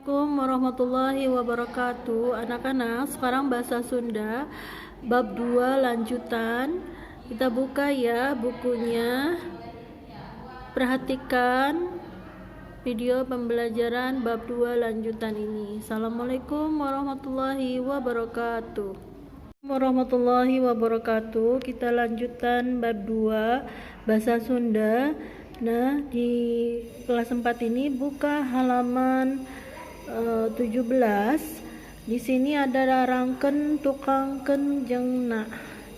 Assalamualaikum warahmatullahi wabarakatuh. Anak-anak, sekarang bahasa Sunda bab 2 lanjutan. Kita buka ya bukunya. Perhatikan video pembelajaran bab 2 lanjutan ini. Assalamualaikum warahmatullahi wabarakatuh. Warahmatullahi wabarakatuh. Kita lanjutan bab 2 bahasa Sunda. Nah, di kelas 4 ini buka halaman 17. Di sini ada rarangken, tukangkeun, jeung na.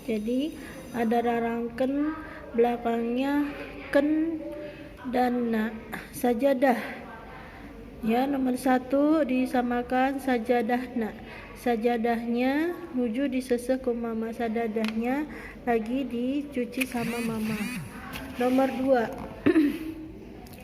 Jadi ada rarangken, belakangnya ken dan na. Sajadah. Ya, nomor 1 disamakan sajadahna. Sajadahnya nuju diseuseuh ku mama, sajadahnya lagi dicuci sama mama. Nomor 2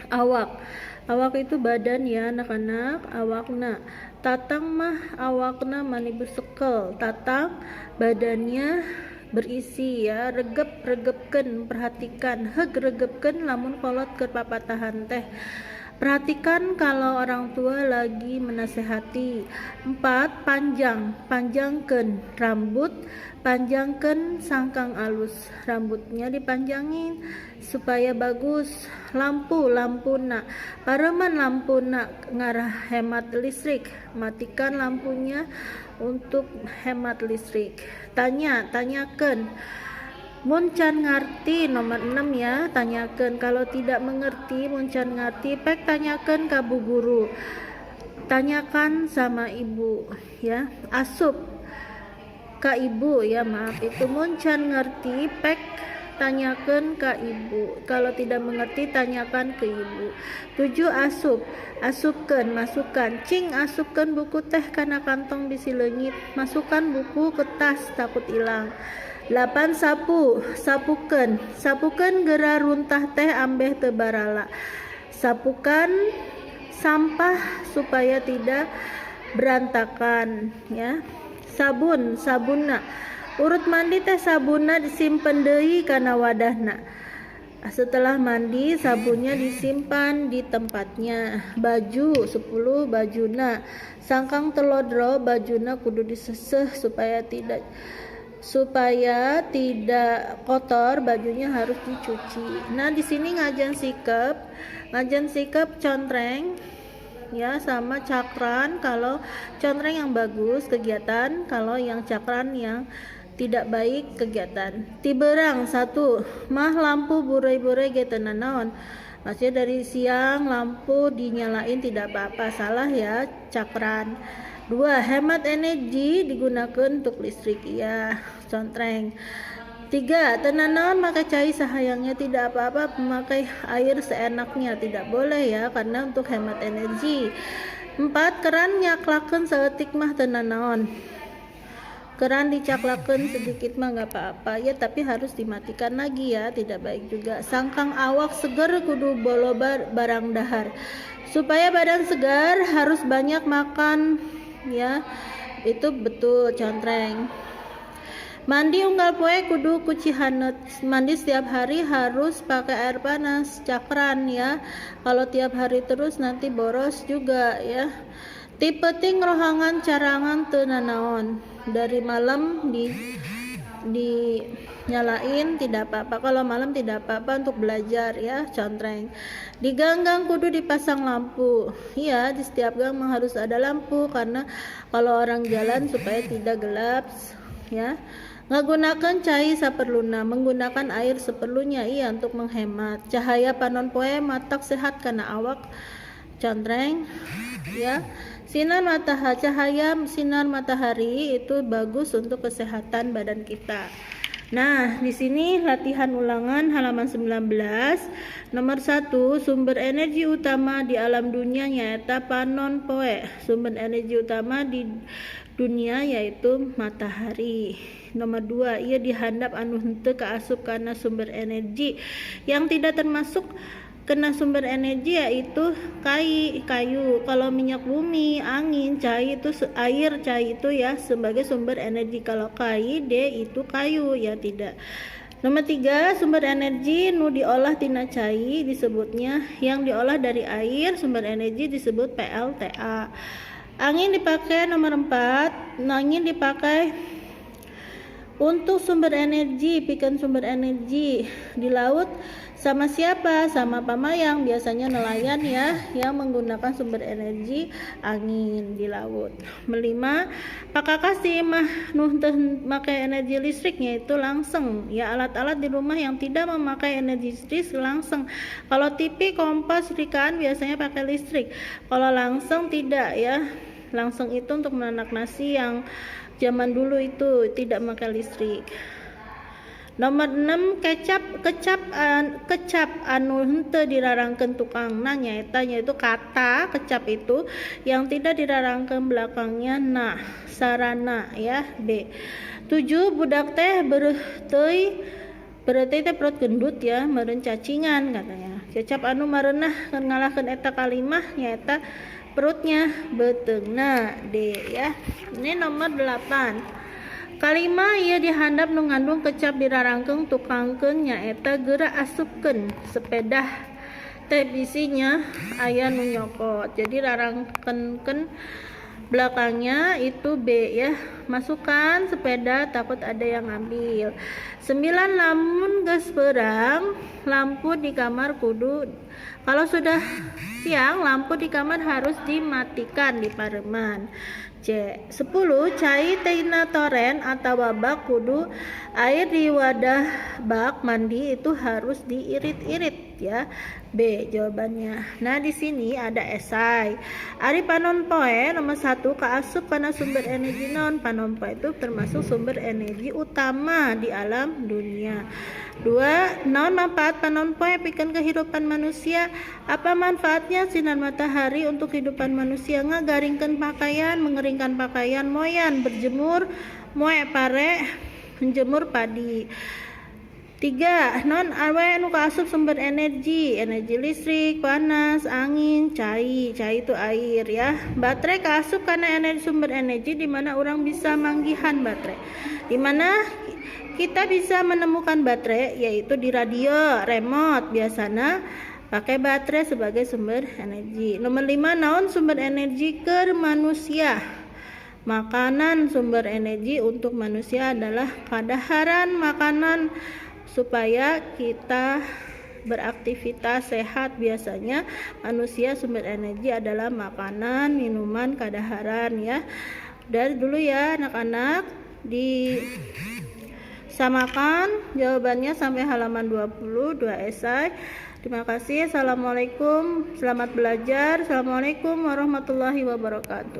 awak. Awak itu badan ya anak-anak, awakna. Tatang mah awakna mani besekel. Tatang badannya berisi ya, regep, regepkeun, perhatikan, heug regepkeun lamun kolot keur papatahan teh. Perhatikan kalau orang tua lagi menasehati. 4 panjang, panjangkeun rambut, panjangkeun sangkang alus. Rambutnya dipanjangin supaya bagus. Lampu, lampuna. Pareuman lampuna ngarah hemat listrik. Matikan lampunya untuk hemat listrik. Tanya, tanyakeun. Mun can ngarti, nomor 6 ya, tanyakan. Kalau tidak mengerti, mun can ngarti, pek tanyakan ka bu guru. Tanyakan sama ibu ya. Asup ka ibu ya, maaf itu mun can ngerti pek tanyakan ke ibu. Kalau tidak mengerti, tanyakan ke ibu. 7 asup, asupkeun, masukkan. Cing asupkeun buku teh kana kantong bisi leungit. Masukkan buku ke tas, takut hilang. 8 sapu, sapukeun. Sapukeun geura runtah teh ambeh teu barala. Sapukan sampah supaya tidak berantakan ya. Sabun, sabunna. Urut mandi teh sabunna disimpen deui kana wadahna. Setelah mandi sabunnya disimpan di tempatnya. Baju 10 bajuna. Sangkang teu lodro bajuna kudu diseuseuh supaya tidak kotor, bajunya harus dicuci. Nah, di sini ngajen sikep contreng ya sama cakran. Kalau contreng yang bagus kegiatan, kalau yang cakran yang tidak baik kegiatan. Ti beurang 1 mah lampu burey-burey ge teu nanaon. Maksudnya dari siang lampu dinyalain tidak apa-apa, salah ya, cakran. 2 hemat energi digunakan untuk listrik, ya, contreng. 3 teu nanaon make cai sahayangnya, tidak apa-apa memakai air seenaknya, tidak boleh ya, karena untuk hemat energi. 4 keran nyaklakeun saeutik mah teu nanaon. Keran dicaklakeun sedikit mah nggak apa-apa ya, tapi harus dimatikan lagi ya, tidak baik juga. Sangkang awak seger kudu loba barang dahar. Supaya badan segar harus banyak makan ya, itu betul, contreng. Mandi unggal poe kudu ku cai haneut. Mandi setiap hari harus pakai air panas, cakran ya. Kalau tiap hari terus nanti boros juga ya. Ti peuting rohangan carangan teu nanaon. Dari malam dinyalain tidak apa-apa. Kalau malam tidak apa-apa untuk belajar ya, contreng. Di gang-gang kudu dipasang lampu. Iya, di setiap gang harus ada lampu karena kalau orang jalan supaya tidak gelap ya. Ngagunakeun cai saperluna, menggunakan air seperlunya, iya, untuk menghemat. Cahaya panon poe matak sehat kana awak, contreng ya. Sinar matahari, cahaya sinar matahari itu bagus untuk kesehatan badan kita. Nah, di sini latihan ulangan halaman 19. Nomor 1, sumber energi utama di alam dunia nyaeta panon poe. Sumber energi utama di dunia yaitu matahari. Nomor 2, ieu dihandap anu henteu kaasup kana sumber energi. Yang tidak termasuk kena sumber energi yaitu kai, kayu. Kalau minyak bumi, angin, cai itu air, cai itu ya sebagai sumber energi. Kalau kai, D itu kayu ya, tidak. Nomor 3, sumber energi nu diolah tina cai disebutnya, yang diolah dari air sumber energi disebut PLTA. Angin dipakai nomor 4, angin dipakai untuk sumber energi, pikeun sumber energi di laut sama siapa? Sama pamayang, biasanya nelayan ya yang menggunakan sumber energi angin di laut. Melima, pakakas di imah nu teu make energi listriknya itu langseng ya, alat-alat di rumah yang tidak memakai energi listrik langseng. Kalau TV, kompas, setrikaan biasanya pakai listrik. Kalau langseng tidak ya. Langseng itu untuk menanak nasi yang zaman dulu itu tidak memakai listrik. Nomor 6, kecap anu henteu dirarangkeun tukangna nyaeta, yaitu kata kecap itu yang tidak dirarangkeun belakangnya nah sarana ya, B. 7, budak teh beureuteuy, berarti teh perut gendut ya, meureun cacingan katanya. Kecap anu mareunah ngalahkeun eta kalimah nyaeta perutnya beuteungna, D ya. Ini nomor 8. Kalima ieu dihandap nu ngandung kecap dirarangkeun tukangkeun nyaeta geura asupkeun sepedah teh bisinya aya nu nyokot. Jadi rarangkeunkeun belakangnya itu B ya. Masukkan sepeda takut ada yang ngambil. 9, lamun geus beurang lampu di kamar kudu, kalau sudah siang lampu di kamar harus dimatikan di pareman. C. 10, cai tina toren atau bak kudu air di wadah bak mandi itu harus diirit-irit ya. B jawabannya. Nah, di sini ada esai. Ari panon poe nomor 1 kaasup kana sumber energi non. Panon poe itu termasuk sumber energi utama di alam dunia. 2, naon manfaat panon poe pikeun kehidupan manusia? Apa manfaatnya sinar matahari untuk kehidupan manusia? Ngagaringkeun pakaian, mengeringkan pakaian, moyan, berjemur, moe pare, menjemur padi. 3, naon awe nu kaasup sumber energi? Energi listrik, panas, angin, cai. Cai itu air ya. Baterai kaasup karena energi sumber energi di mana orang bisa manggihan baterai. Di mana kita bisa menemukan baterai yaitu di radio, remote biasanya pakai baterai sebagai sumber energi. Nomor 5, naon sumber energi ke manusia? Makanan sumber energi untuk manusia adalah kadaharan makanan supaya kita beraktivitas sehat. Biasanya manusia sumber energi adalah makanan, minuman, kadaharan ya. Dari dulu ya anak-anak, disamakan jawabannya sampai halaman 20, 2 esai. Terima kasih. Assalamualaikum. Selamat belajar. Assalamualaikum warahmatullahi wabarakatuh.